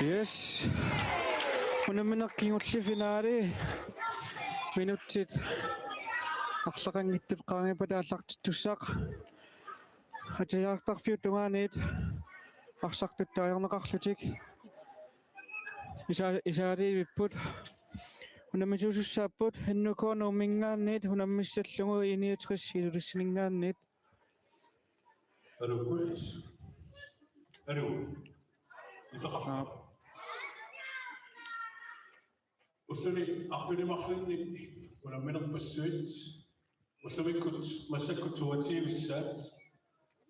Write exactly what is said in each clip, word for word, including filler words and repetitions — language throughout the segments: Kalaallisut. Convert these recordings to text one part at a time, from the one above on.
Yes. Unammineq kingulleq finaali. Minutsit arlaqanngitsut qaangiuppata aallartittussaq. Atisaartarfiup tungaaniit arsartut taagorneqarlutik. Isa-, isaaliivipput. Unammisuusussaapput N K Nuumminngaanniit unammissallugu I niogtres Ilulissaninngaanniit. Aluu, quiz. Aluu. Ipaqarpa? Aap. Ulluni arfineq-marlunni unamminerpassuit. Ullumikkut massakkut toogtyve-ssaat.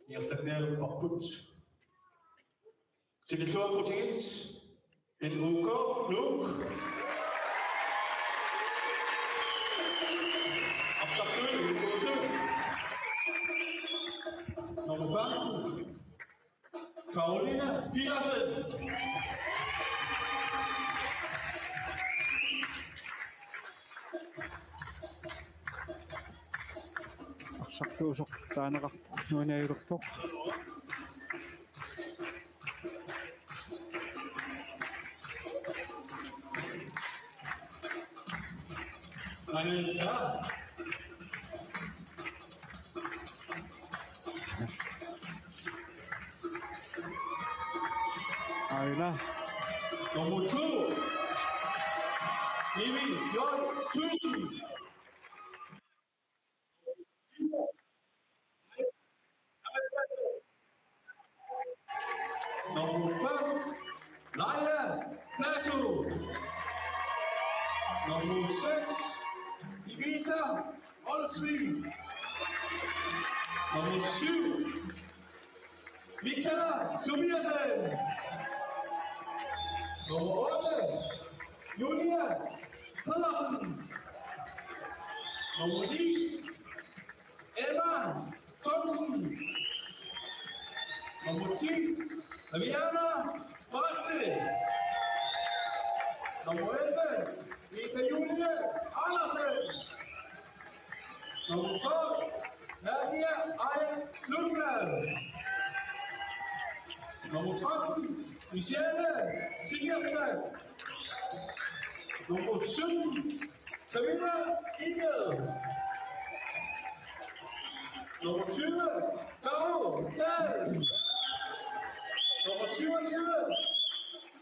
Ingerlannialerparput. Tikilluaqqutigit. N K Nuuk. Arsartuut N K syv. Nummer femten. Karoline Petersen. Arsartuusoq taaneqartoq nuanaajulerpoq. Aina. Nummer to. Emil J. Thygesen. Nummer fem, Laila Platou. Nummer seks, Evita Olsvig. Nummer syv, Mika Tobiasen. Nummer otte, Julia Pedersen. Nummer ni, Emma Thomsen. Nummer ti, Rihanna Martin. Nummer elleve, Ida Julie Andersen. Nummer tolv, Nadia Aya Lundblad. Nummer tretten, Michelle Sigertad. Nummer sytten, Camilla Egede. Nummer tyve, Karo Dahl. Nummer syvogtyve,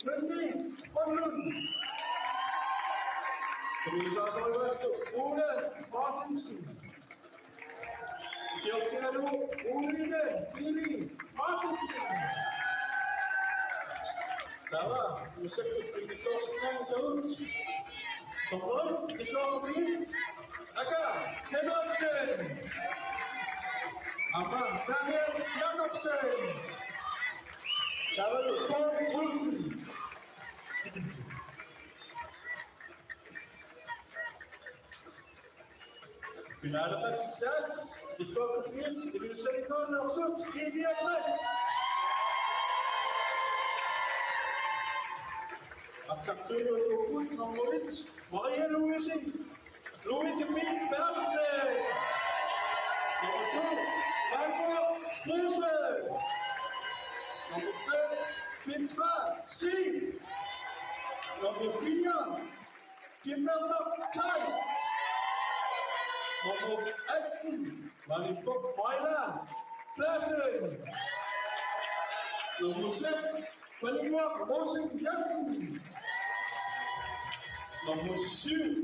Christi Grønlund. Camilla Grønlund, Ole Martinsen. Fjorten, Ole Lille Martinsen. Taava, Josef Peter Thorsen, Taava, Peter Thorsen, Aka Henriksen. Aamma Daniel Jakobsen. Taava, Paul Olsen. Finaaleqassaat, Ilulissaninngaanneersut I niogtres. Arsartuulluni uku, nummer et, Maria Louise, Louise Pihl Berthelsen. Nummer to, Michael Kruse. Nummer tre, Petra Sieg. Nummer fire, Kim Møller Kleist. Nummer atten, Maja Maja Pladsen. Nummer seks, Maja Rosing Jensen. Nummer syv,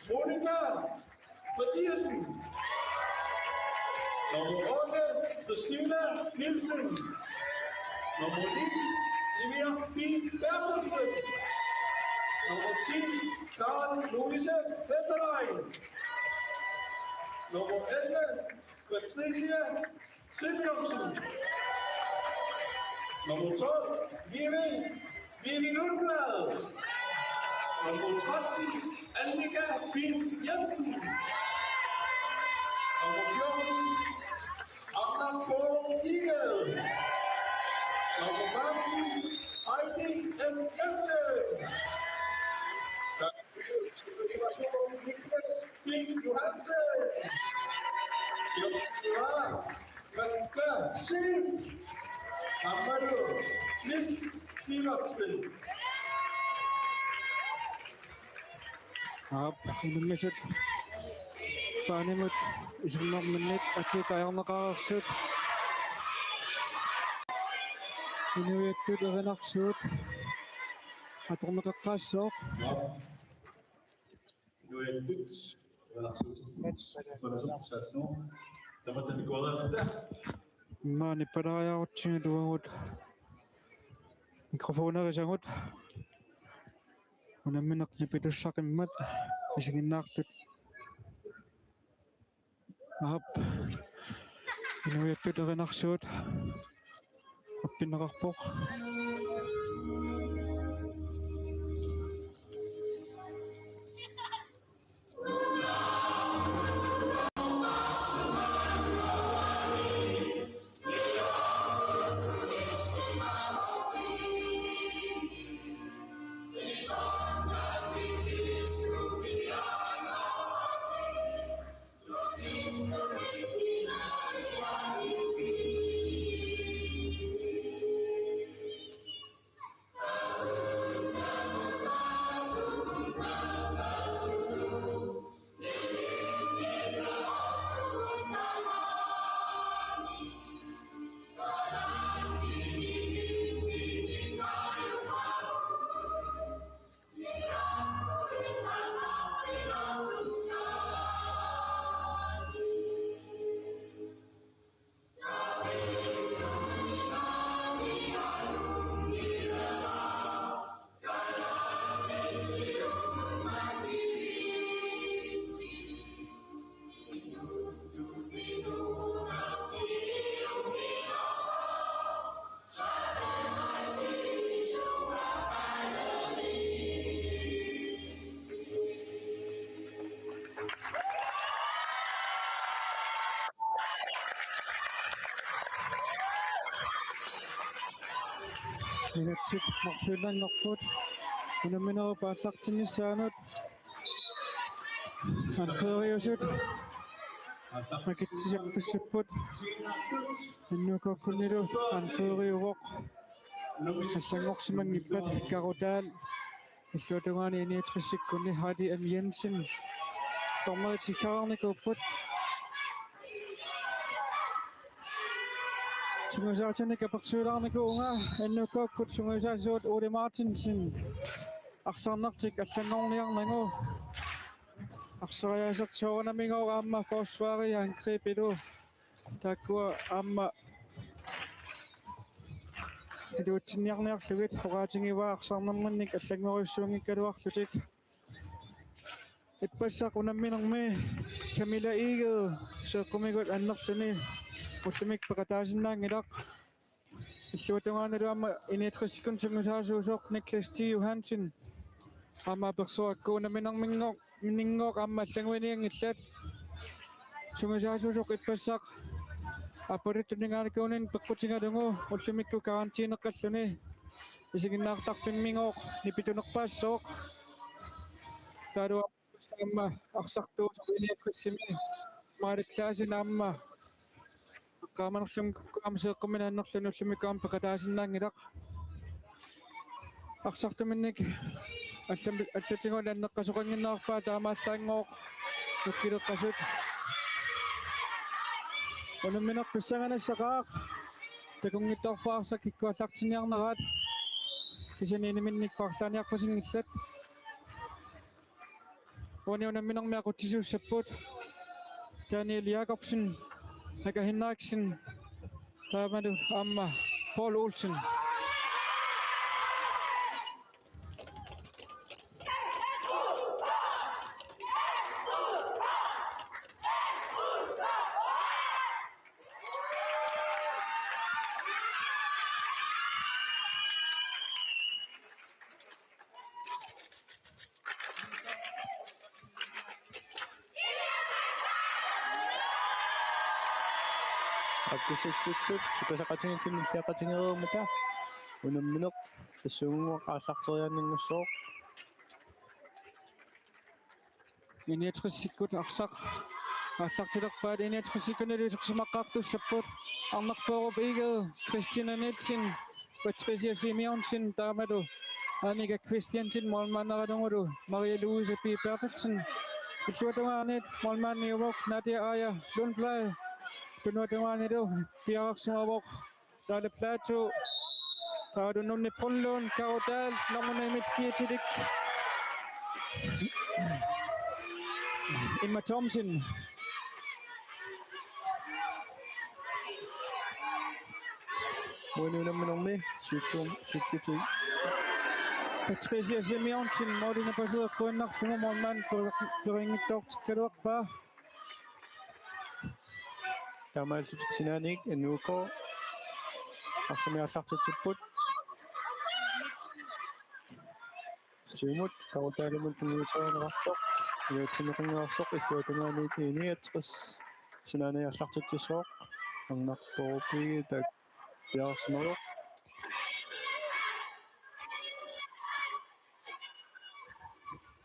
Monica Mathiassen. Nummer otte, Christina Nielsen. Nummer ni, Livia P. Berthelsen. Nummer ti, Karen Louise Wetterlein. Nummer elleve, Patricia Simonsen. Nummer tolv, Vivi, Vivi Lundblad. Nummer tretten, Annika Pihl Jensen. Nummer fjorten, Anna K. Igel. Nummer femten, Heidi M. Jensen. Niklas Finn Johansen. Joshua Mette Siv. Amalie Lis Sivertsen. Aap, unammisut baanimut isernerminnit atuuttut ajornaqareersut. Inuiattut erinarsuut atorneqaqqaassooq. Inuiattut erinarsuutit. Palasoq saannu. Tamatta nikuariarta. Immaqa nippalaajarutsigu uagut mikrofonerisagut. Unammineq nipitussaqimmat isiginnaartut. Aap. Inuiattut erinarsuut. Appinneqarpoq. Minutsit marluinnanngorput unamminerup aallartinnissaanut. Anføreriusut makitsisartussapput. N U K-kkunnilu anføreriuvoq allanngorsimanngippat Karutaal. Illuatungaani I-niogtresikkunni Hardy M. Jensen. Dommerit tikkaarnikuupput. Sungiusaasunik apersuilaarnikuuvunga N U K-kkut sungiusaasuat Ole Martinsen. Arsarnertik allanngorniarnagu. Arsariaaseq soorunamigooq aamma forsvari angribilu. Taakkua aamma iluatsinniarniarlugit oqaatigivaa arsarnerminnik allanngorujussuunngikkaluarlutik. Ippassaq unamminermi Camilla Egede seeqqumigut annerluni ullumikkut peqataasinnaanngilaq. Illuatungaanilu aamma I-niogtresikkunni sungiusaasuusoq Niklas T. Johansen aamma apersorakku unamminerminngooq, -minninngooq aamma allanngornianngillat. Sungiusaasuusoq ippassaq aappaluttuningaanikuuninni peqqutigalugu ullumikkut karantineqarluni isiginnaartarfimmigooq nipitunerpaassooq. Taavalu aamma arsartuusoq I-niogtresimi Malik Clausen aamma eqqaamanerluni aamma seeqqumminik annerluni ullumikkut aamma peqataasinnaanngilaq. Arsartuminnik allam-, allatigut anneqqasoqannginnerarpaa taamaallaanngooq nukkileqqasut. Unammineq pissanganassaaq. Takunngitsoorpara arsaq kikkuallartinniarneraat. Kisianni iniminnik paarlaaniarpasinngillat. Uani unamminermi aqutsisuussapput Daniel Jakobsen, Aka Henriksen, taavalu aamma Paul Olsen. Aaqqissuussutut sukkasaqatigiilluni nilliaqatigereermata unammineq tassunga aallarteriaannanngussaaq. I-niogtresikkut arsaq aallartilerpaat, I-niogtresikkunilu isersimaqqaartussapput. Arnarpoorup Egede, Christina Nielsen, Patricia Simonsen taamalu Annika Christiansen, målmanderalugulu Maria Louise P. Berthelsen. Illuatungaaniit målmandiuvoq Nadia Aaja Lundblad. Tunuatungaanilu piareersimavoq Naale Platou. Taavalu Nunni Brunlund, Karo Dahl, nummer ni-miit kiitilik Emma Thomsen. Uani unamminermi syvogtyve, syvogtyve. Patricia Simeonsen, målini pasueqquinnarlugu målmand per-, periarfissarsiorluarpaa. Taamaalillutik sinaaniit N U K arsaq aallartitsipput. Siumut, Karo Dahlimut tunniuterineqartoq. Iluatsinneqarnersoq illuatungaaniit I niogtres. Sinaaniit aallartitsissooq. Arnarpoorup I G taakku piareersimavoq.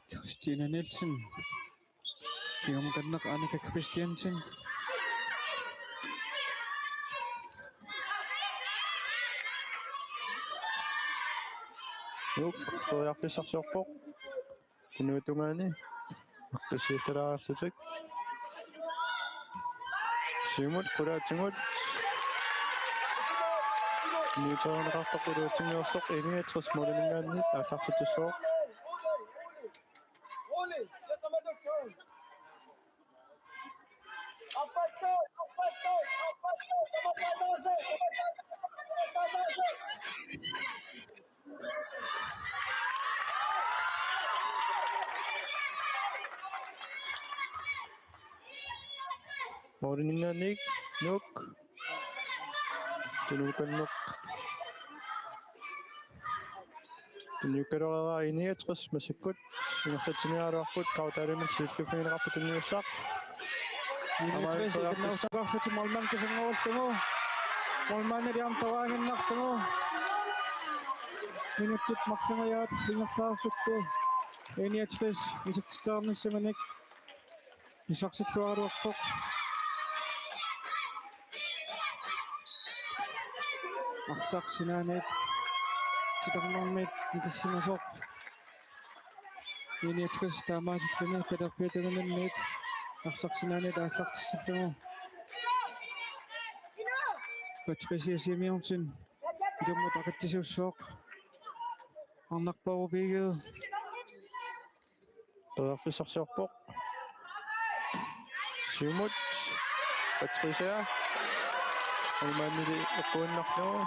Christine Nielsen. Kingorna Annika Christiansen. Nuuk, periarfissarsiorpoq. Tunuatungaani. Artussiullalaarlutik. Siumut, qulaatigut. Niuterineqartoq iluatsinngorsoq I niogtres måliminngaanniit aallartitsissooq. Måliminngaanniit Nuuk. Tunukanneq. Tunniukkaluareerpaa I niogtres massakkut. Ingerlatsiniaraluarput Karo Dahlimut siulliuffigineqarpoq tunniussaq. I niogtres ikinnersukarlutik målmand kisanngoorlugu. Målmandiliartoraanginnarlugu. Minutsit marlungajaat ingerlaarsullu. I niogtres isertitsiniarnissaminik isertilluaraluarpoq. Arsaq sinaaniit titarnermit nikissimasoq. I niogtres taamaasilluni katerpiatungaanniit arsaq sinaaniit aallartissallugu. Patricia Simeonsen ilummut aqitsisussooq. Arnarpoorup I G. Periarfissarsiorpoq. Siumut. Patricia. Målmandili eqquinnarlugu.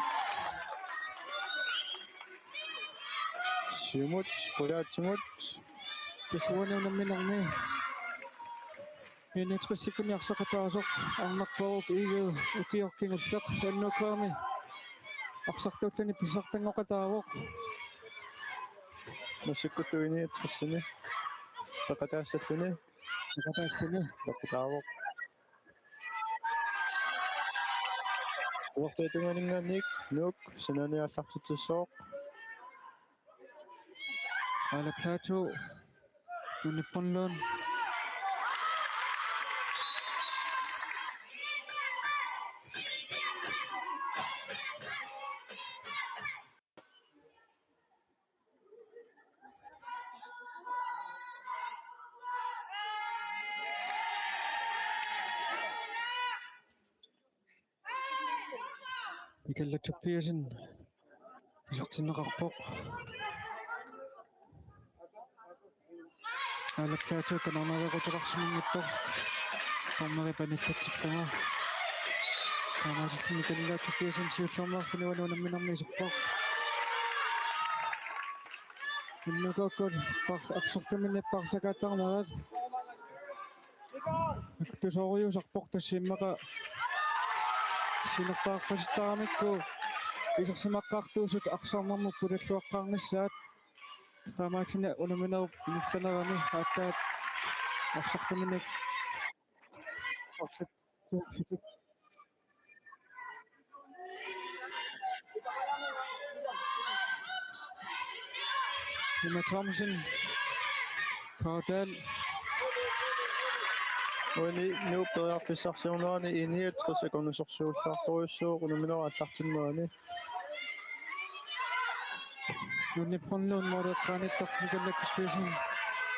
Siumut. Qulaatigut. Tassa uani unamminermi I niogtres sekundit arsaqataasoq Arnarpoorup I G ukioq kingulleq N U K-mi arsartuulluni pissartanngoqataavoq. Massakkut I niogtresimi peqataassalluni. Peqataassalluni. Peqataavoq. Uartuatungaaninngaanniit Nuuk sinaaniit aallartitsissooq. Naale Platou. Nunni Brunlund. Michael Tobiassen isertinneqarpoq. Naale Platou kanarneeqquteqarsimanngitsoq. Dommeri panillatillugu. Taamaasilluni Michael Tobiassen siullermeerluni uani unamminermi iserpoq. N U K-kkut par-, arsortuminnik paarlakaattarnerat. Aktusooriusarpoq tassa immaqa sinertaarpasittaramikku isersimaqqaartuusut arsarnermut pulalluaqqaarnissaat. Taamaasilluni unamminerup ingerlanerani aatsaat arsartuminnik arsat Emma Thomsen. Karo Dahl. Uani Nuuk periarfissarsiornerani I niogtres akornusersuullaartorujussuuvoq unamminerup aallartinnerani. Nuuk Brønlund målmandip eqqaanittoq Nikolaj Tobiassen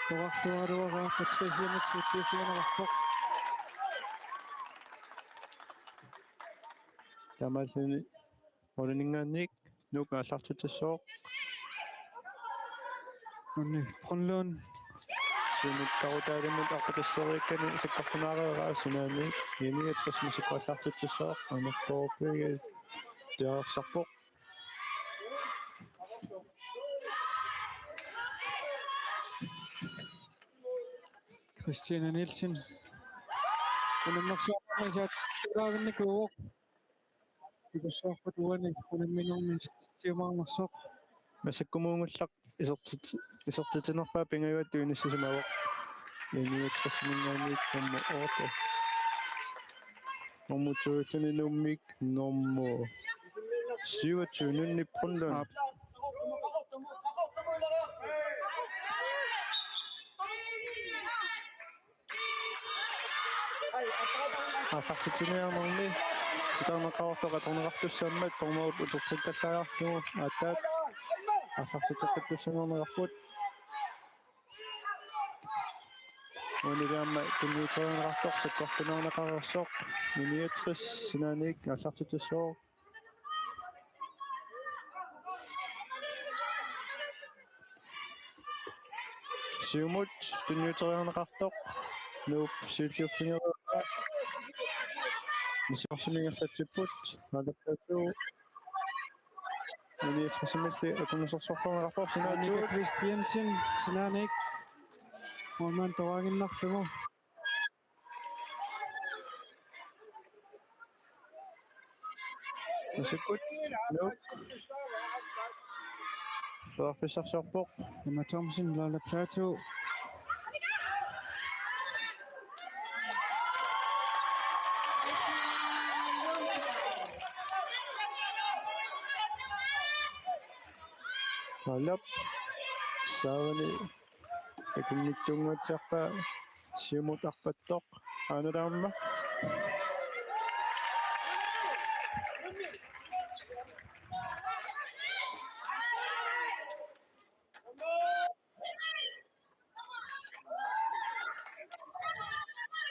toqqarluaraluaraa Patricianit siulliuffigineqarpoq. Taamaalluni måliminngaanniit Nuuk aallartitsissaaq. Nuuk Brønlund. Siumukkaarutaalimmut arpatasseriikkani sakkortunaareeraa sinaaniit I niogtres massakkut aallartitsissaaq, Arnaq Poorpigil piareersarpoq. Christiane Nielsen. Unammersuarnermi isertitsissuaannarnikuuvoq. Ikussuarput uani unamminermi isertitsiumaarnersoq. Massakkumuunngooq isertit-, isertitsinerpaaq pingajuattut inissisimavoq. I niogtresiminngaanniit nummer otte. Nummer to-lluni Nuummiit nummer syvogtyve, Nuuk Brønlund. Aap. Aallartitsiniarnermi titarneqartoq atorneqartussaammat dommeri utertikkallaarlugu aatsaat aallartitseqqittussanngorneqarput. Uani aamma tunniuterineqartoq sakkortunaarneqareersoq, I niogtres sinaaniit aallartitsissaaq. Siumut tunniuteriarneqartoq, Nuup siulliuffigereerpaa. Misissorsuarmi ingerlatsipput, maannakkut I niogtresimilli akunnersorsorneqarpoq, sinaaniit. Annika Christiansen, sinaaniit. Målmand toqqaannarlugu. Massakkut Nuuk periarfissarsiorpoq. Emma Thomsen, Lola Platou. Lola. Saavani takunngitsunnguatsiarpaa siumut arpattoq. Aana aamma.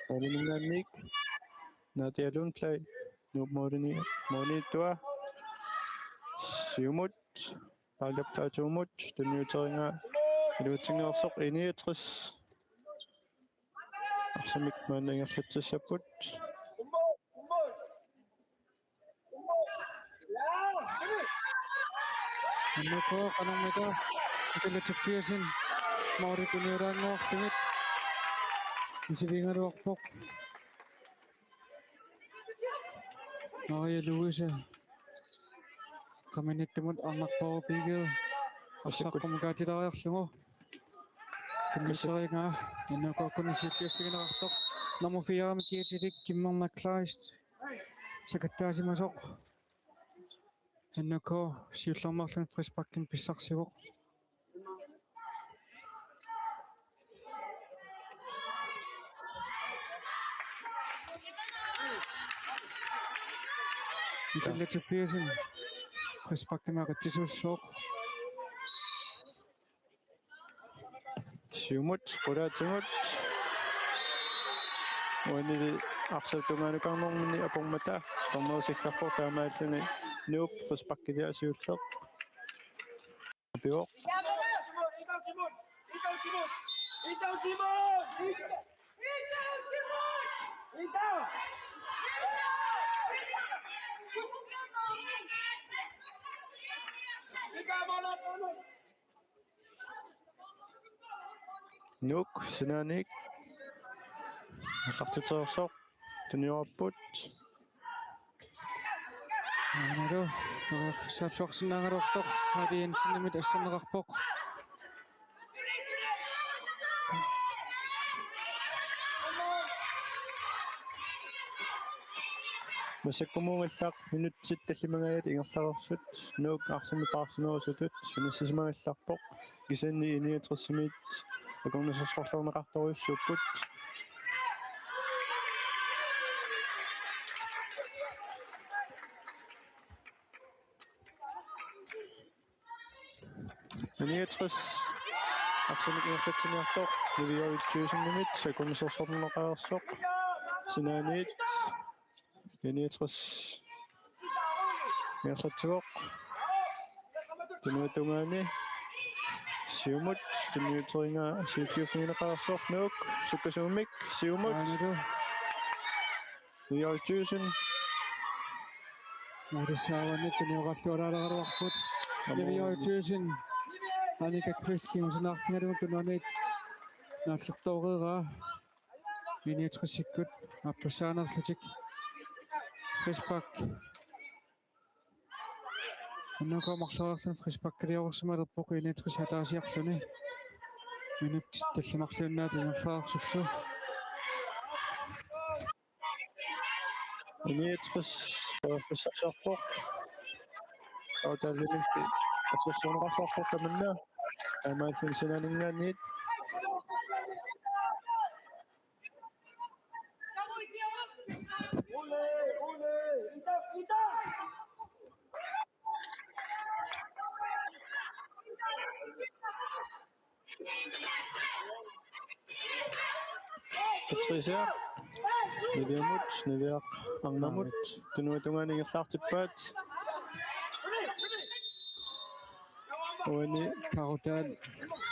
Måliminngaanniit Nadia Lundblad, Nuup målini, målimiittua. Siumut. Aallartittuumut tunniuterigaa iluatsinngorsoq, I niogtres. Arsamik maanna ingerlatsissapput. N K qanormita Nikolaj Tobiassen målit uniulaannguarlugit isivigaluarpoq. Maria Louise. Qaminittumut Arnaq Poorpigil. Massakkut. Saqqummiutilaariarlugu. Tunniuterigaa N K-kkunni siulliuffigineqartoq. Nummer fire-mi Kietilik Kimmernak Kleist. Sakattaasimasoq. N K siullermeerluni frisparkimik pissarsivoq. Nikolaj Tobiassen frisparkimik aqitsisuussooq. Siumut, qulaatimut. Uanili arsaq tungaanukarnermini akornata, dommeri sikkarpoq, taamaalluni Nuup frisparkilia siulleq. Pivoq. Nuuk sinaaniit aallartitsereersoq tunniupput. Aanalu, saalluarsinnaagaluartoq, Aavi Jensenimit asserneqarpoq. Massakkumuunngilaq minutsit tallimangajaat ingerlareersut, Nuuk arsamik paarsinerusutut inissisimagallarpoq, kisianni I niogtresimiit akornusersorluarneqartorujussuupput. I niogtres arsamik ingerlatsiniartoq, Niviarjuusinimit, sekundisorsorneqareersoq. Sinaaniit I niogtres ingerlatsivoq. Tunuata tungaani siumut tunniuteriaraa siulliuffigineqareersoq, Nuuk sukkasuumik siumut. Aanalu. Niviarjuusin. Marissaavani tunioqarlualaaleqaruarput. Amu. Niviarjuusin. Annika Kvist kingusinaarfigalugu tunuaniit naallertooreeraa. I niogtresikkut aappassaanerlutik. Frispark. Unnuku marloriarluni frisparkiliorsimalerpoq I niogtres ataasiarluni. Minutsit tallimarluinnaat ingerlaarsullu. I niogtres periarfissarsiorpoq. Aataallinilli assersuunneqarluarpoq tamanna. Taamaalluni sinaaninngaanniit. Patricia. Niviarmut, Niviaq arnamut. Tunuata tungaani ingerlaartippaat. Uani Karutaal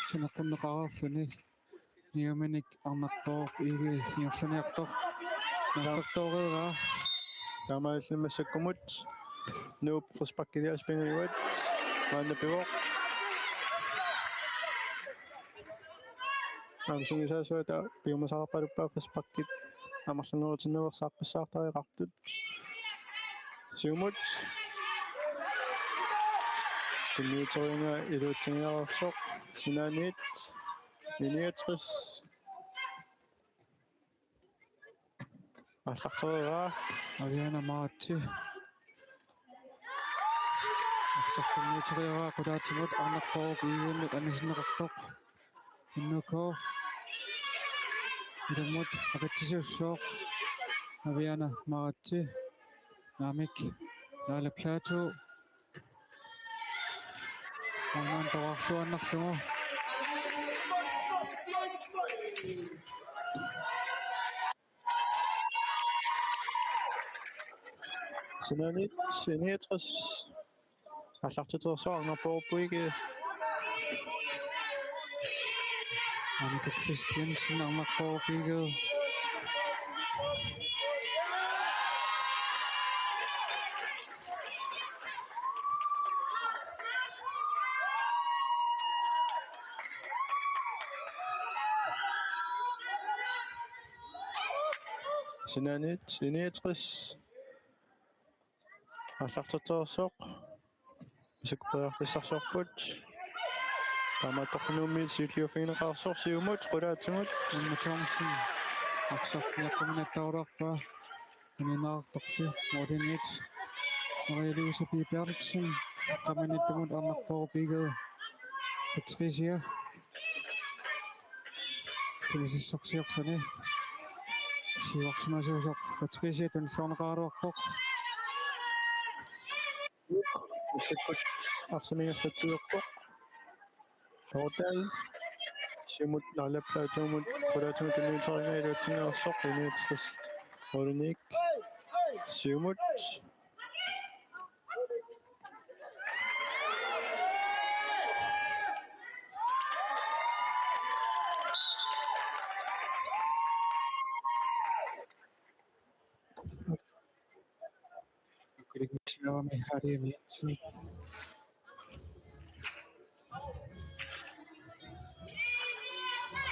saneqqunneqareerluni. Niuminik Arnarpooq I G ingerlaniartoq. Naallertooreeraa. Taamaalilluni massakkumut Nuup frisparkiliaasiit pingajuat. Maanna pivoq. Aamma sungiusaasuata piumasaqarpaluppaa frisparkit amerlanerutinnaveersaaqqissaartariaqartut. Siumut. Tunniuteriaraa iluatsinngilaq. Sinaaniit. I niogtres. Aallartereeraa. Aviana Maratse. Arsaq tunniuteriaraa qulaatimut Arnarpoorup I G-miit anisinneqartoq. Unnuku ilummut aqitsisussaaq Aviana Maratse. Naamik, Naalaplaatu. Aamma toqqarluinnarlugu. Sinaaniit, I niogtres. Aallartitersoq Arnarpoorup I G. Annika Christiansen, Arnarpoorup I G. Sinaaniit, I niogtres. Aallartitersoq. Isikkoqarfissarsiorput. Taamaattorli Nuummiit siulliuffigineqarsoq siumut qulaatimut. Emma Thomsen. Arsaq niaqquminattarularpaa. Uninngaartorsi. Mooriniit. Maria Louise P. Berthelsen. Qamanittumut Arnarpoorup I G. Patricia. Tunisissarsiorluni. Siuarsimasuusoq Patricia tunilluarneqaraluarpoq. Isikkoq arsamik ingerlatsilerpoq. Karutaal. Siumut Naalaplaatuumut. Qulaatimut tunniuteriaraa iluatsinngilaq. I niogtres. Moorinik. Siumut. Ukilikmisimavami Harry Jensen.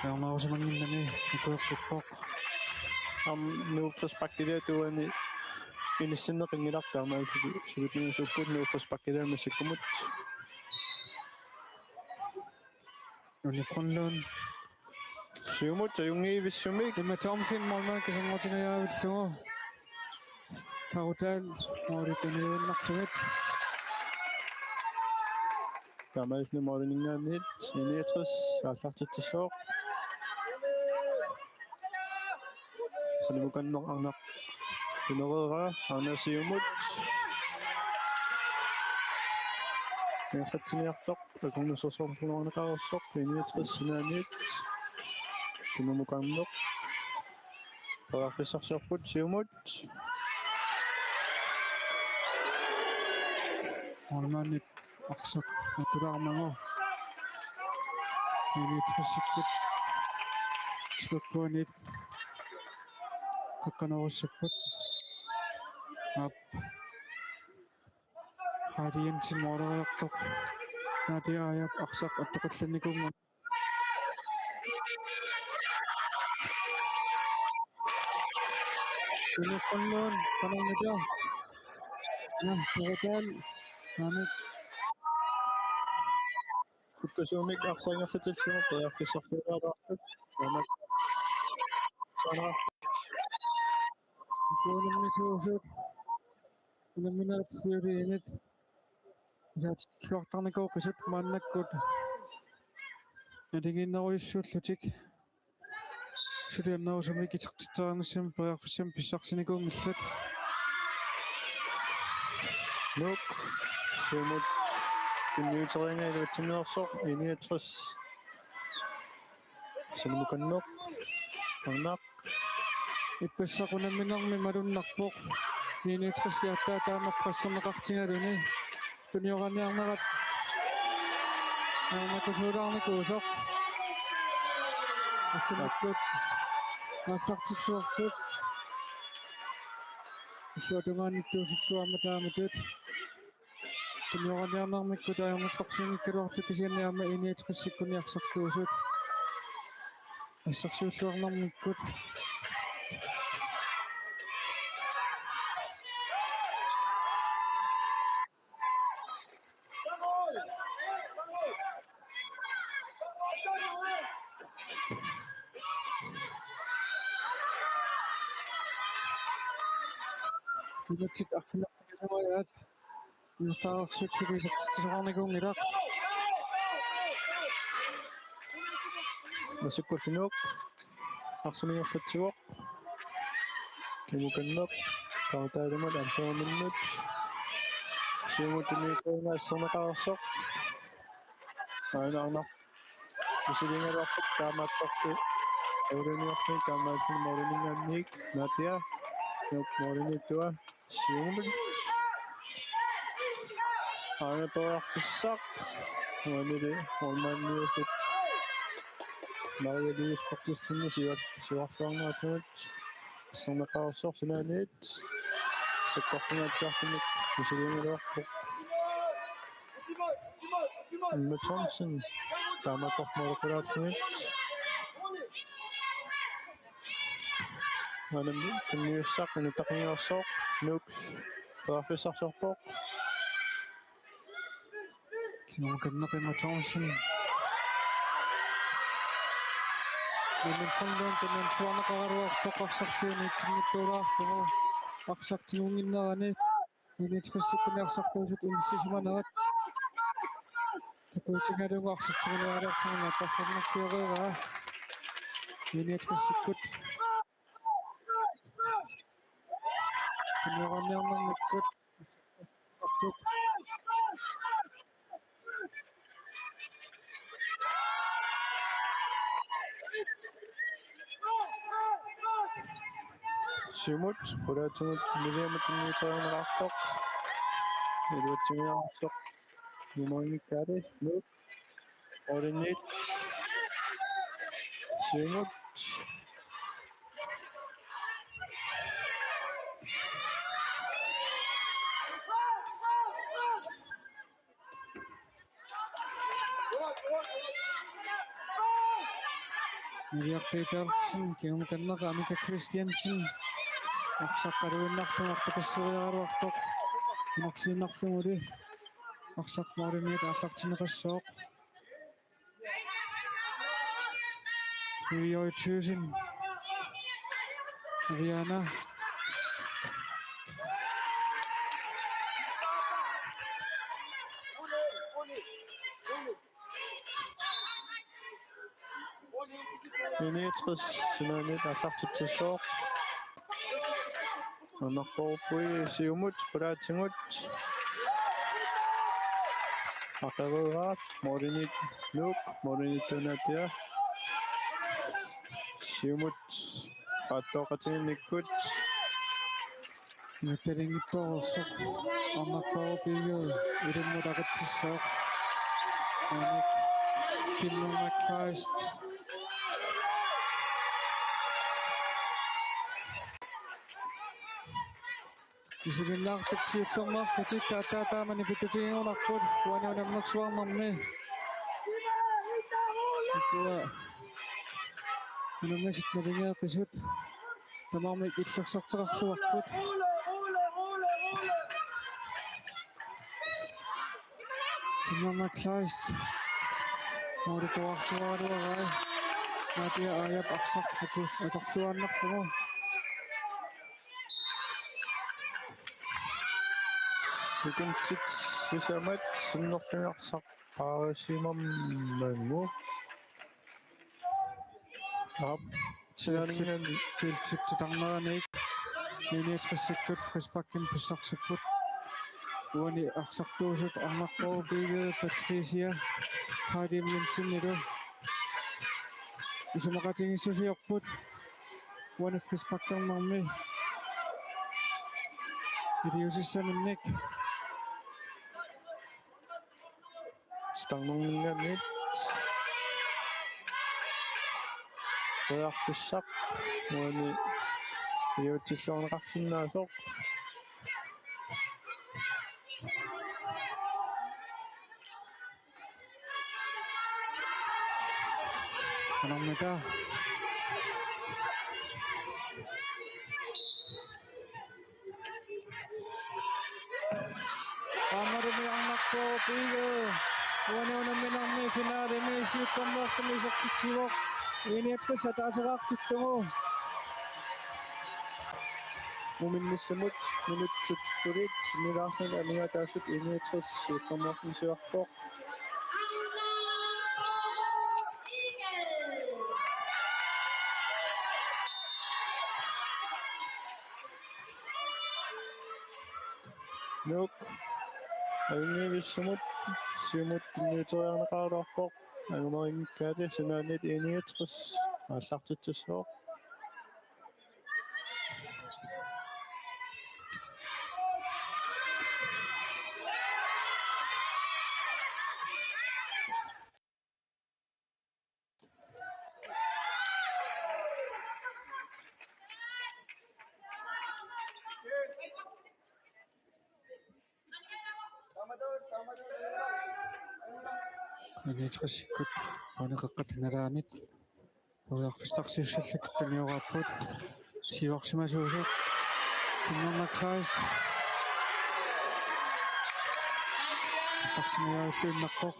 Naamaarusimanngimmat nikuerpuppoq. Aamma Nuup frisparkiliaat uani inissinneqanngilaq, taamaattumik suli-, sulitinngisuupput Nuup frisparkiliaat massakkumut. Nunni Brønlund. Siumut ajunngivissumik. Emma Thomsen målmand kisanngutingajavillugu. Karutaal måli tunniuinnarlugit. Taamaalilluni måliminngaanniit I niogtres aallartitsissaaq. Sanimukanneq Arnaq tunereeraa, Arnaq siumut. Ingerlatsiniartoq, akornusersorneqareersoq, I niogtres sinaaniit, Kimukanneq. Periarfissarsiorput, siumut. Målmandip arsaq matulaarmagu. I niogtresikkut tilappuaniit qeqqanoorussapput. Aap. Harry Jensen måleriartoq. Nadia Ajap arsaq attoqallannikuummat. Uniformnuun kanarmita. Ja, total. Namit. Sukkasuumik arsaq ingerlatillugu periarfissarsiorlaartarput. Namit. Sana. Kuunimmi suusut. Unamminerit siuliinit. Isertitseriarnikuupput maannakkut. Nalinginnerujussuullutik. Suli annerusumik isertitseriarnissamut periarfissamik pissarsinikuunngilaat. Nuuk. Siumut. Tunniuteriaraa iluatsinneersoq. I niogtres. Kimukanneq. Aamma. Ippassaq unamminermi malunnarpoq. I niogtres aatsaat taama presserneqartigaluni. Tunnioraniarnerat. Aamma kusuulaarnikuusoq. Assumakkut. Aallartilluarput. Assuatungaanittuusilluarmat taamatut. Tunnioraniarnermikkut ajornartorsiunngikkaluartut kisianni aamma I niogtresikkut arsartuusut. Assersuulluarnermikkut. Imatsit arfineq-pingasungajaat. Ingerlareersut suli isertitsisoqarnikuunngilaq. Massakkut Nuuk. Arsamik ingerlatsivoq. Kimukanneq. Kaartaalimut arsamik. Siumut tunniuteriaraa iserneqareersoq. Aanaarnaq. Misiliigaluarpoq taamaattorli. Uuliniorfik taamaattorli måliminngaanniit. Natia. Nuuk målimiittua. Siumut. Aana periarfissaq. Uanili målmandiusut. Maria Louise Berthelsen siuat siuarluarneratut. Iserneqareersoq sinaaniit. Sakkortungaatsiartumik misiliigaluarpoq. Emma Thomsen. Taamaakkorput målequlaartumik. Maanna tunniussaq inuttaqqinngeersoq Nuuk periarfissarsiorpoq. Kimukanneq Emma Thomsen. Minutsinni tunniussaqarluarpoq arsarsiornitsinnittuulaarlugu arsaq tigunnginnerani. Minutsit sekundit arsartuusut inissisimanerat. Takuutigalugu arsartigilaarlugu arsarnerfioreeraa. Minutsit sekundit. Tunnioraniarnermikkut. Siumut, qulaatigut, Williamut tunniuteriaraa. Iluatsigiartoq. Nummer ni, Kari, Nuuk. Orinit. Siumut. Maria Petersen, kimukanneq Anita Christiansen. Arsaq qaluinnarlugu arpatasseriaraluartoq. Inersiinnarluguli. Arsaq målimiit aallartinneqassooq. Vivi Thyssen. Riana. Minutsit sinaaniit aallartitsissooq. Anarpoorpui siumut, qulaatigut. Aqaguugaat, Morinit Nuuk, Morinit Tunatia. Siumut aattooqatiginnikkut. Nuterinngittoorsoq. Arnarpaarupiigu ilimmut aqutsissooq. Anik Kimmel McChrist. Isiginnaartut siullermeerlutik aatsaat taamani pitsaanerulerput, uani unammersuarnermi. Ukua unammisut nalingeeqisut tamarmik illersorteqarluarput. Kimmel McChrist. Moorituarluaraluarai. Natia Ajap arsaq atorluaannarlugu. Sekundit sisamat sinnerlugu arsaq paarisimammagu. Aap, sinaaninngaanniit. Feltip titarneranik. I niogtresikkut frisparkinik pissarsipput. Uani arsartuusut Arnarpaarupiigu Patricia Hardy Jensenilu. Isumaqatigiissusiorput. Uani frisparkernermi iliuusissaminnik. Titarnerninngaanniit. Periarfissaq uani iliuutsilluarneqarsinnaasoq. Qanormita. Aammalumi Arnarpaarupiigu uani unamminermi finalemi siullermeerluni isertitsivoq, I niogtres ataaseqartillugu. Uminnissamut minutsit qulit sinnilaarlugit aningaasaatit I niogtres siullermeerluni siuarpoq. Nuuk. Ajunngivissumut siumut tunniuteriarneqaraluarpoq. Angumerinngikkaat sinaaniit I niogtres aallartitsissaaq. I niogtresikkut uani qeqqata nalaanit periarfissarsiussallugit tunnioraapput. Siuarsimasuusoq Kimmel McChrist. Sarsimiaulluinnarpoq.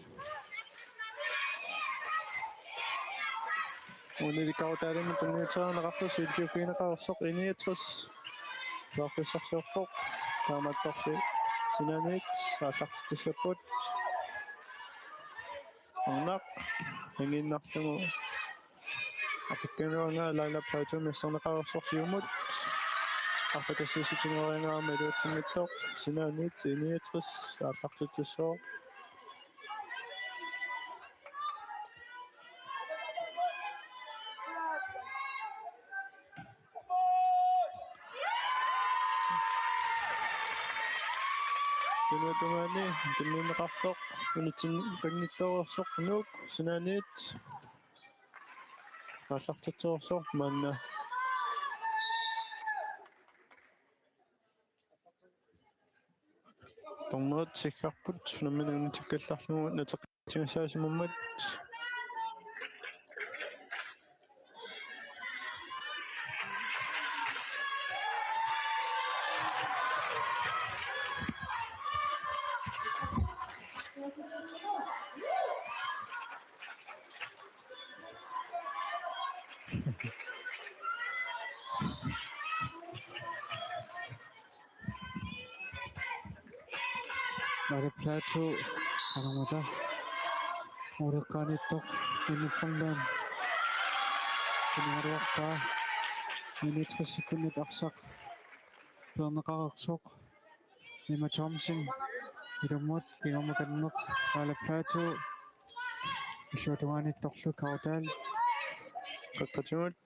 Unilikkautaalimi tunniuteriarneqartoq siulliuffigineqartoq I niogtres. Periarfissarsiorpoq. Taamaattorli sinaaniit aallartitsissapput. Arnaq angiinnarlugu. Aqqanuannga Laila Plato misserneqartoq siumut. Arpatassiissutinnguariarami iluatsinngitsoq. Sinaaniit I niogtres aallartitsissaaq. Tungaani tungaani tunniunneqartoq unitsinngitsoorsoq Nuuk sinaaniit aallartitsissaaq maanna. Dommerit siggarput unammineq unitsikkallarlugu nateq- Tingsaasimammat. Mari Plato, qanormita. Ureqqaanittoq, Inuppandan. Kuniaruarpaa. Minutsit sekundit arsaq. Peerneqareersoq. Emma Thomsen. Ilumut kingornukanneq Aala Plateau. Illuatungaanittorlu Kaudal. Qaqqatigut.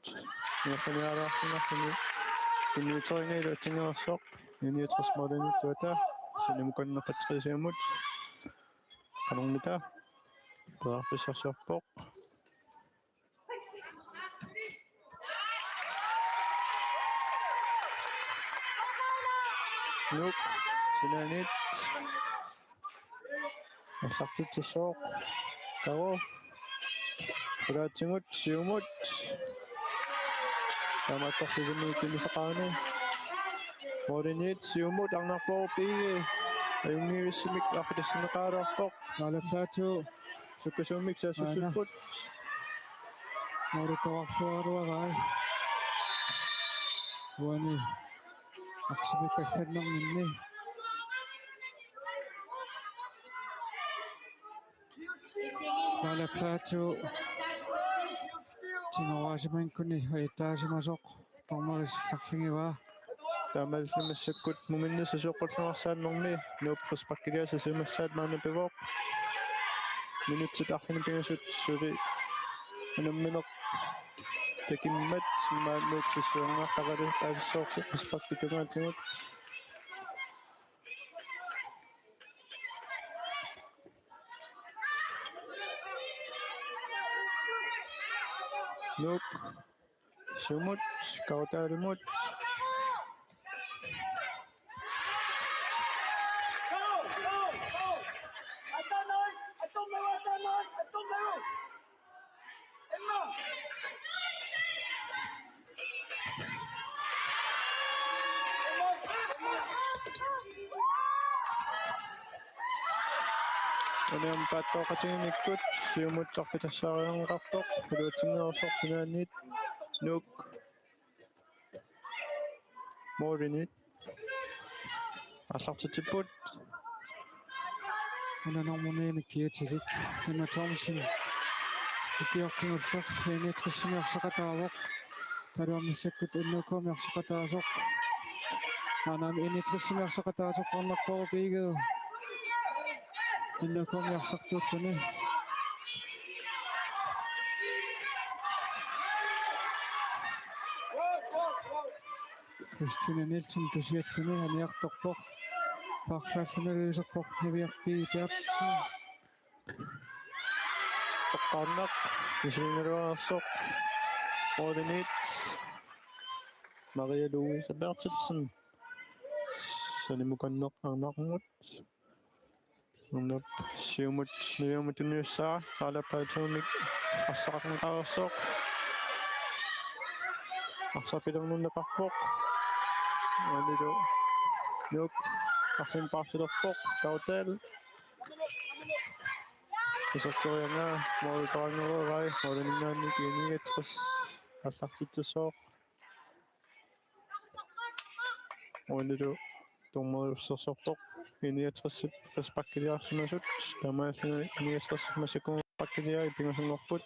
Ingerlaniaraarsinnarluni. Innuuterinnga iluatsinngorsoq. Innuutersimaalinittuata. Sanimukanneqatsiarisiumut. Qanormita. Periarfissarsiorpoq. Nuuk, sinaaniit. Aallartitsissooq. Karo. Qulaatsigut, siumut. Taamaattorluunniit tunisaqaani. Mooriniit, siumut, Arnarpooq P G. Ajunngivissumik aqqutissinneqareerpoq. Aala Plateau. Sukkasuumik saassussipput. Aana. Mooritoorluaraluarai. Uani. Arsipik pakkannerminni. Aala Plateau. Tiguaasimanngikkunik ajuttaasimasoq. Dommerit arfigivaat. Taamaalilluni massakkut muminni sasioqqulluarsaannermi Nuup frisparkiliaq siumassaat maanna pivoq. Minutsit arfineq-pingasut suli unammineq takimmat maanna Nuup sasioqqulluartaqalersoq frisparkit tungaatigut. Nuuk. Siumut, Kaudalimut. Unammineq paattooqatigiinnikkut siumut arfitassaariarneqarpoq, iluatsinngorsoq sinaaniit Nuuk. Mooriniit. Aallartitsipput. Una nummer ni-mik kigutilik. Emma Thomsen. Ukioq kingulleq. N-69-imi arsaqataavoq. Taava massakkut N K-mi arsaqataasoq. Aana N-69-imi arsaqataasoq Arnarpooq P G. N K-mi arsartuulluni. Christine Nielsen kisialluni aniartorpoq. Paarlaalluni iliuuserpoq Niviaq P. Berthelsen. Toqqaannaq kisianni iluarsoq. Mooriniit. Maria Louise Berthelsen. Sanimukanneq Arnarmut. Nuuk siumut, Niviamut tunniussaa, Aala Plateaumik arsaqarneqareersoq. Arsaq pilernerneqarpoq. Aanilu Nuuk arsamik paarsilerpoq, Kaudal. Iserteriaraa, mooritoorneruarai, moorininngaanniit N-69 aallartitsissooq. Uanilu dommerussersorpoq N-69-ip frisparkiliarsimasut, taamaalilluni N-69-ip massakkut frisparkiliai pingasunngorput.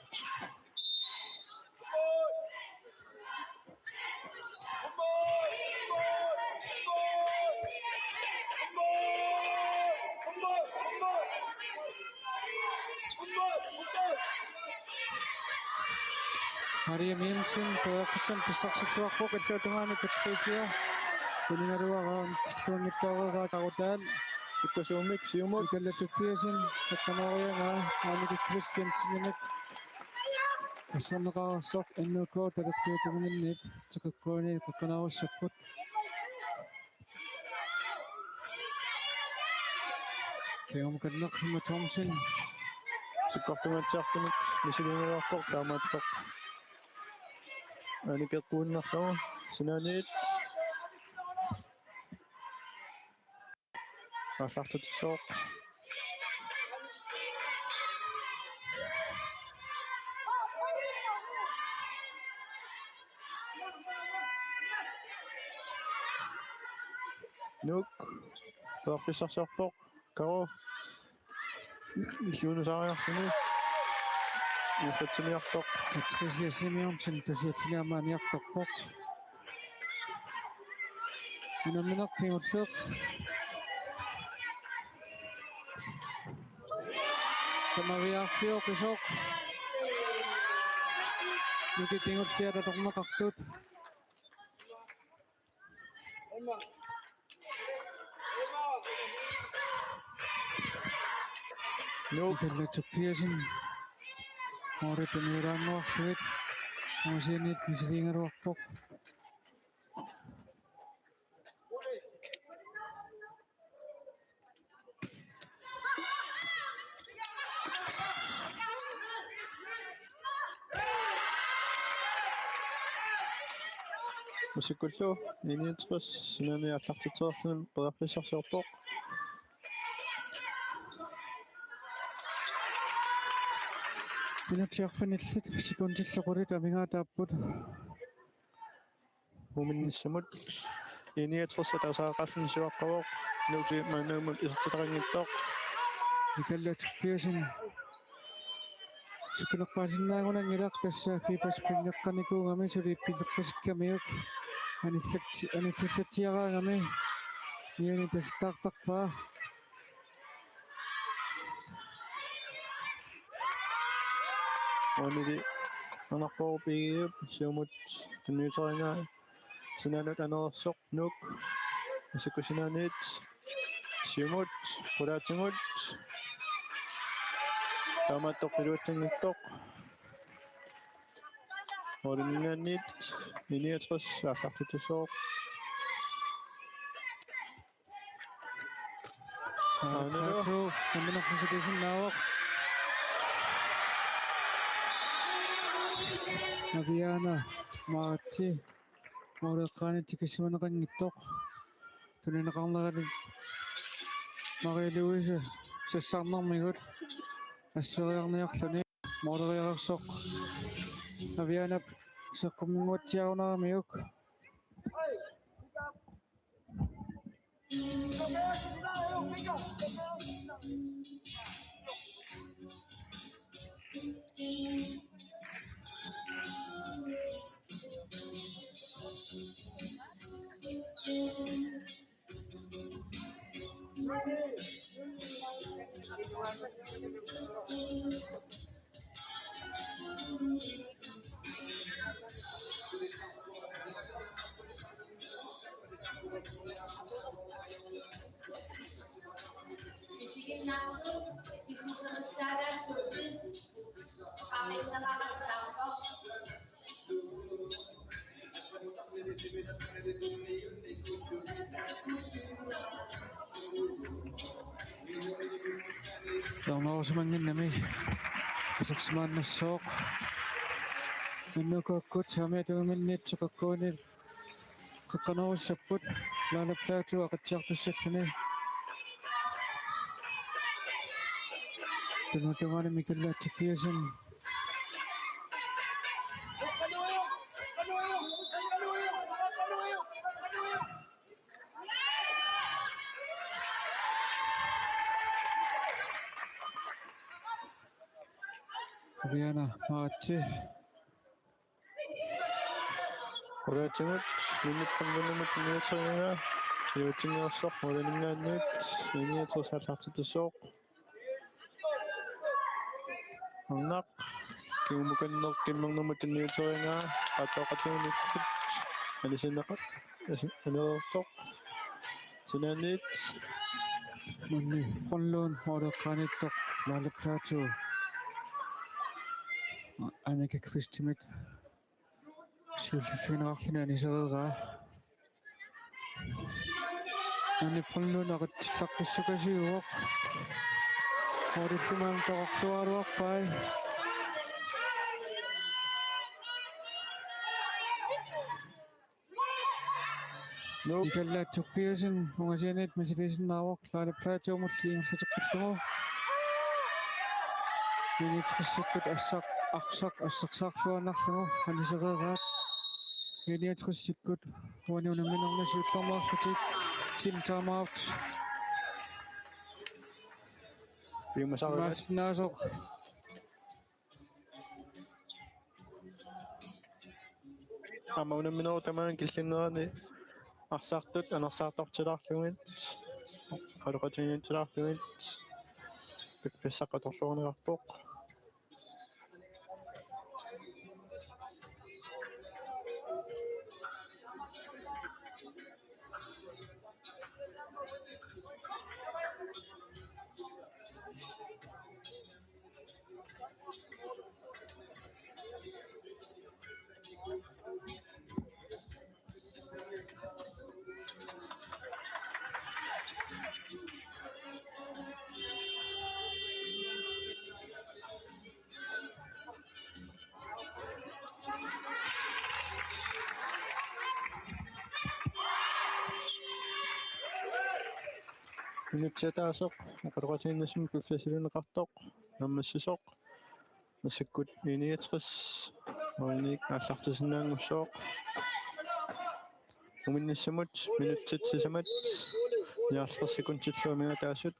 Maria Jensen periarfissamik pissarsilluarpoq, illuatungaani Patricia. Tunigaluaraantilluanngitsoorlugu Kaudal. Sukkasuumik siumut. Mikalla Tobiassen, qeqqanooriaraa, Annika Christiansenimit. Arsarneqareersoq N K talerpiata tungaanniit, teqeqquani qeqqanoorussapput. Kingornukanneq Emma Thomsen. Sukkartunngatsiartumik misiliinnarpoq taamaattoq. Anikeqquinnarlugu sinaaniit. Aallartitsissooq. Nuuk. Periarfissarsiorpoq. Karo. Illuunusaariarluni. Ingerlatsiniartoq. Patricia Simonsen kisialluni aamma aniartorpoq. Unammineq kingulleq. Tamaviaarfioqisoq. Nuki kingulliat atorneqartut. Nuuk. Mikella Tobiassen. Moorit tunniulaannguarlugit. Ungasianiit misiliigaluarpoq. Isikkullu I niogtres sinaani aallartitsereerluni periarfissarsiorpoq. Minutsit arfinillit sekundillu qulit amigaataapput. Uuminnissamut I niogtres ataasiaqqaarluni siuaqqavoq. Nuuk maannamut isertitaqanngitsoq. Mikella Tobiassen. Sukkunerpaasinnaanngilaq tassa Fibas pinneqqanikuugami suli pinneqqasikkamiuk. Anillatti-, anillillatsiaraangami. Niani tasittaartarpaa. Uanili anarpoq pigiup siumut tunniuterigaa sinaanut aneersoq Nuuk. Isikku sinaaniit siumut qulaatigut. Taamaattoq iluatsinngitsoq. Mooriminngaanniit I niogtres aallartittussaavoq. Aanalu. Aanalu nammineq misiliisinnaavoq. Aviana Maratsi. Moorip eqqaani tikissimaneqanngitsoq. Tunineqarnerani Marie Louise sassarnermigut asseriarniarluni. Mooleriareersoq Avianap seqqumminnguatsiarunaramiuk. Hjørnerusumannginnami isersimaannassooq. Innukuakkut saamiata tungaanniit qeqquani qeqqanerussapput Laalap Platou Aqatsiartussalluni. Tungaanut Mikella Tobiassen. Aviana Maratsi. Qulaatigut, minut panggunimut niuteriga, iluatsinngitsoq, mooriminngaanniit, I niogtres aallartittussaavoq. Arnaq, kingumukanneq kimmernermut niuteriga, qattoqatigut, anisinneqa-, asi-, aneertoq. Sinaaniit. Manni Brønlund, Orla Granittoq, Laalap Platou. Annika Kvistimit. Siulliuffiginiarluni anisereeraa. Manni Brønlund aqitsilluaqqissukasiuvoq. Orla Granittoq toqarluaraluarpai. Nuuk. Mikella Tobiassen ungasianiit misiliisinnaavoq Laalap Platoumullu ingerlateqqillugu. I niogtresikkut arsaq, arsaq assersaarluinnarlugu anisereeraat. I niogtresikkut uani unamminermi siullermeerlutik team timeout. Piumasarivaat. Imaassinnaasoq. Aamma unamminerup tamaani killinnerani arsartut anersaartortilaarlugit, qaloqatigiinnartilaarlugit, Piffissaq atorluarneqarpoq. Minutsit ataaseq oqaloqatigiinnissamut piffissaliunneqartoq naammassisoq. Massakkut I niogtres målinik aallartisinnaanngussooq. Uminnissamut minutsit sisamat nioghalvtreds sekundillu amigaataasut.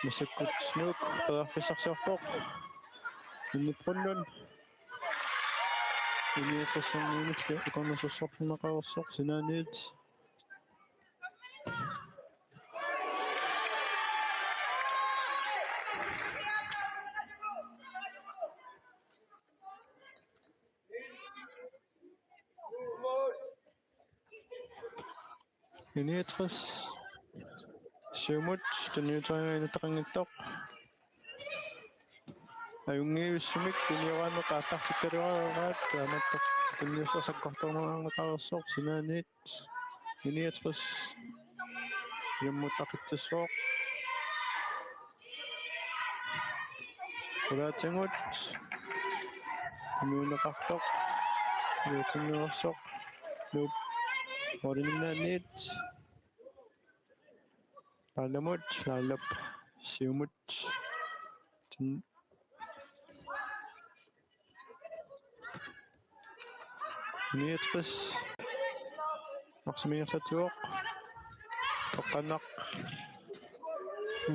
Massakkut Nuuk periarfissarsiorpoq. Minni Brønlund. I niogtres-erniunillu akornusersorneqareersoq sinaaniit. I niogtres. Siumut tunniuteriaraa inuttaqanngitsoq. Ajunngivissumik tunioraaneq aallartikkaluaraat, taamaattoq tunniussaq sakkortunerneqareersoq sinaaniit. I niogtres. Ilummut aqitsisoq. Qulaatigut tunniunneqartoq. Tunniussaq. Nuuk. Måliminnaanniit. Laalamut, Laalap. Siumut. Tun-, niogtres. Arsaq ingerlatsivoq. Toqqaannaq.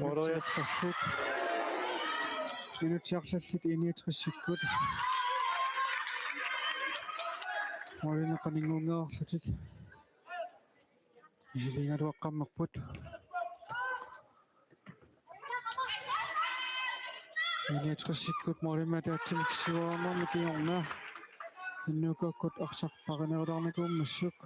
Måleriarlutik. Minutsit arlallit I niogtres-ikkut. Målinik qaninnguunngereerlutik. Misiliigaluaqqammerput. I niogtres-ikkut målimik ataatsimik siuarnermi kingorna. N K-kkut arsaq parinerulaarnikuummassuk.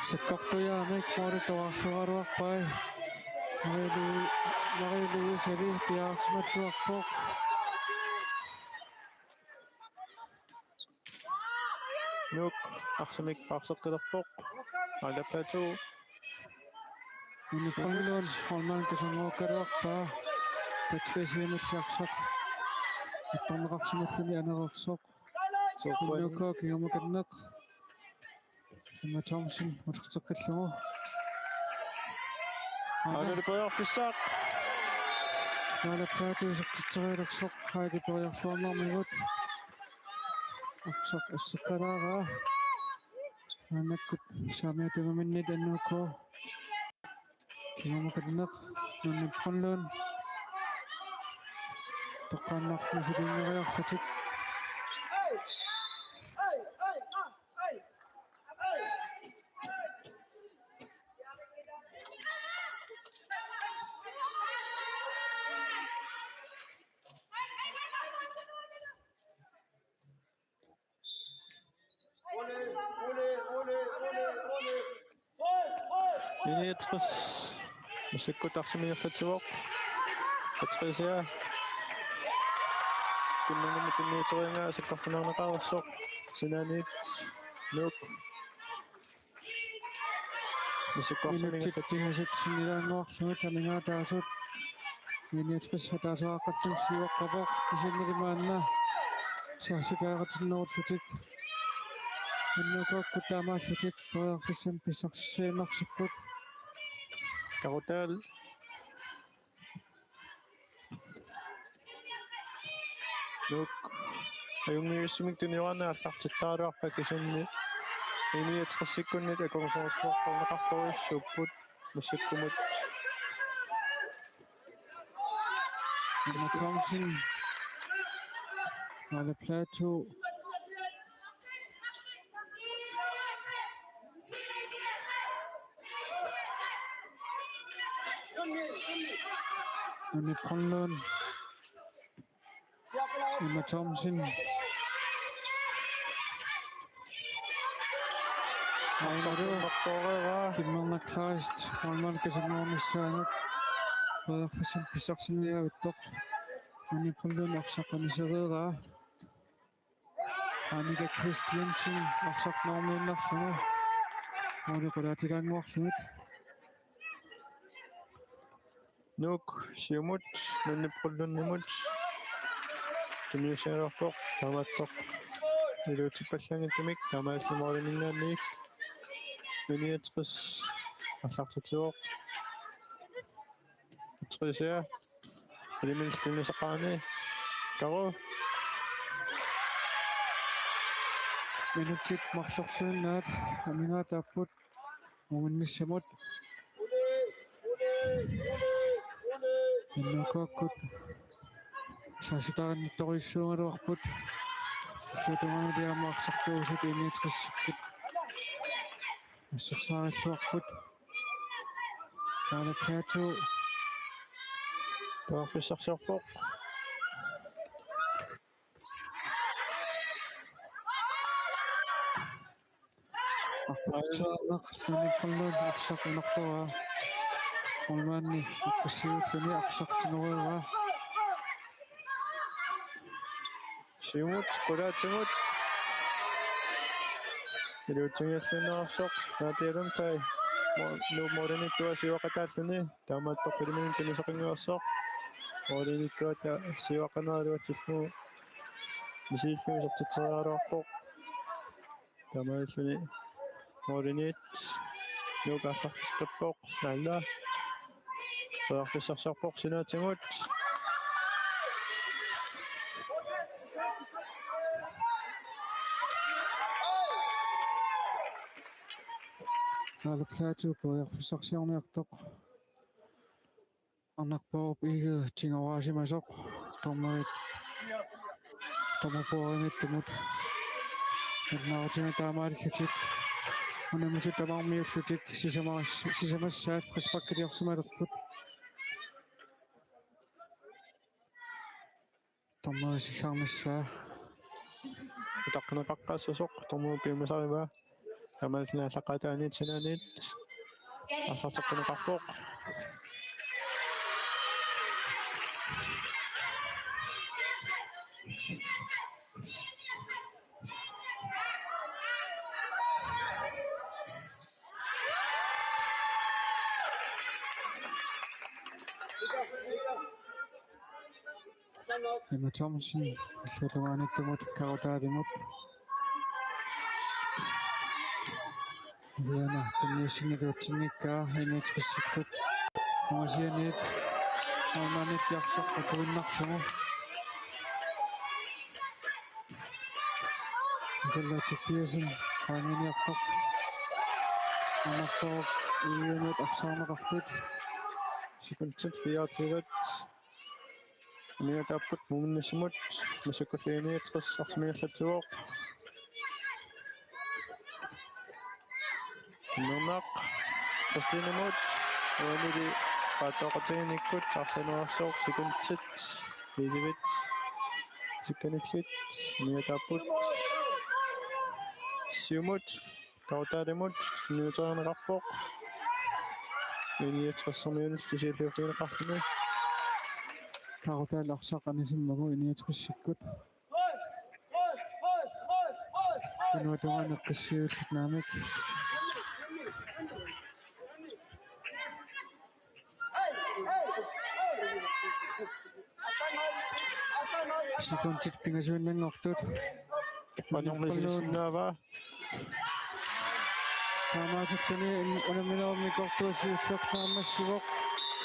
Sakkortujaamik målit toqqarluaraluarpai. Marie Lu-, Marie Louise Eli piareersimalluarpoq. Nuuk arsamik paarseqqilerpoq. Aala Platou. Unnuppalluun Holman tusanngorugaluarpaa. Patricia Mitchell arsaq attorneqarsimalluni anereersoq. Soorlu N K kingumakkanneq. Emma Thomsen uterteqqillugu. Aana periarfissaq. Aala Platou isertitserialersoq Heidi periarluarnermigut. Arsaq asseqqalaaraa. Maannakkut saamiata tungaanut N K. Kingumakkanneq, Nuuk Brønlund. Toqqaannaq misiliinngeriarlutik. I niogtres. Massakkut arsaq ingerlatsivoq. Patricia. Kingornamut tunniuteriaraa sakkortunerneqareersoq. Sinaaniit. Nuuk. Massakkut arsaq ingerlatsivoq. Minutsit pingasut sinnilaannguarlugit amigaataasut. I niogtres ataaseq aaqqissuussiuaqqapoq kisiannili maanna saassuteqatinnerullutik. N K-kkut taamaallutik periarfissamik pissarsissaaginnarsipput. Karutaal. Nuuk. Ajunngivissumik tunioraaneq aallartittaraluarpaa kisianni I niogtres-ikkunnit akornusersorneqartorujussuupput. Massakkumut. Emma Thomsen. Aala Platou. Nunip Grønlund. Emma Thomsen. Ainaru. Kimmerna Kleist. Holman kasannuarnissaanut. Frederiksen pissarsiniaavittoq. Nunip Grønlund arsaq anisereeraa. Annika Christiansen arsaq normiinnarlugu. Måli qulaatigaannguarlugit. Nuuk siumut, Nunip Grønlundimut. Tunniussigaluarpoq, taamaattoq. Iluutsippallaanngitsumik, taamaalilluni målimiinnaanniit. N-otteogtres, aallartitsivoq. Patricia. Eliminillu tunniussaqarani. Karu. Minutsit marlorluinnaat, amigaataapput. Muminnissamut. N-okkukkut. Saassutaa nittorujussuugaluarput. Illuatungaanut aamma arsartuusut N-otteogtresikkut. Assersarilluarput. Taanna Plato. Periarfissarsiorpoq. Arpassaarneq Nunip Grønlund arsaq unerporaa. Målmandi akkussiulluni arsaq tigoreeraa. Siumut, qulaatigut. Iluutsigialluinnarsoq, Nadia Lundberg. Mo-, Nuup målimiittua siuaqataalluni. Taamaattoq Eliminut tunniussaqanngivarsoq. Målimiittuata siuaqqanerup iluatsillugu. Misilillugu isertitseriaraluarpoq. Taamaalilluni målimiit Nuuk aallartittarpoq. Alla. Periarfissarsiorpoq sinaatigut. Taanna Plato periarfissarsiorniartoq. Arnarpaarup Egede tigoraasimasoq. Dommerit. Dommerpaarimiittumut. Nalunaarutiga taamaalillutik. Unammisut tamarmiullutik. Sisamas-, sisamassaat frisparkiliorsimalerput. Dommerit sillarnissaa. Utaqqineqaqqaassasoq, dommerit piumasarivaa. Taamaalilluni aallaqqaataaniit sinaaniit. Aallarteqqineqarpoq. Emma Thomsen, illuatungaaniittumut Karutaalimut. Uanga tunniussinnikuutsinngikkaa N-otteogtresikkut. Ungasianiit, målmandillu arsaq akuinnarlugu. Nikolaj Tobiassen, qaangiiniartoq. Anartoq, Egedemiut arsaarneqartut. Sekundit fireogtyve. Amigaataapput Muminnissamut, massakkullu N-otteogtres arsamik ingerlatsivoq. Nunak Kristinemut, uanili paattooqatigiinnikkut arsaanneqarsimasoq, sekundit elleve tikkanillit, amigaataapput. Siumut, Karutaalimut, niuterineqarpoq. N-otteogtresimiunut kisiulliuffigineqarluni. Karutaali arsaq anisimmagu N-otteogtresikkut. Tunuata tungaanut qissiullit naamik. Sekundit pingasuinnanngortut. Panermisisinnaava. Taamaasilluni unamminermi kortuusi ullortaammassivoq.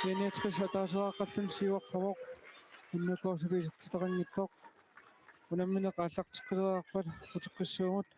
N-otteogtres ataasiaqqalluni siuaqqavoq. N-okkukkut isertitaqanngitsoq. Unammineq aallarteqqileriarpat uteqqissuugut.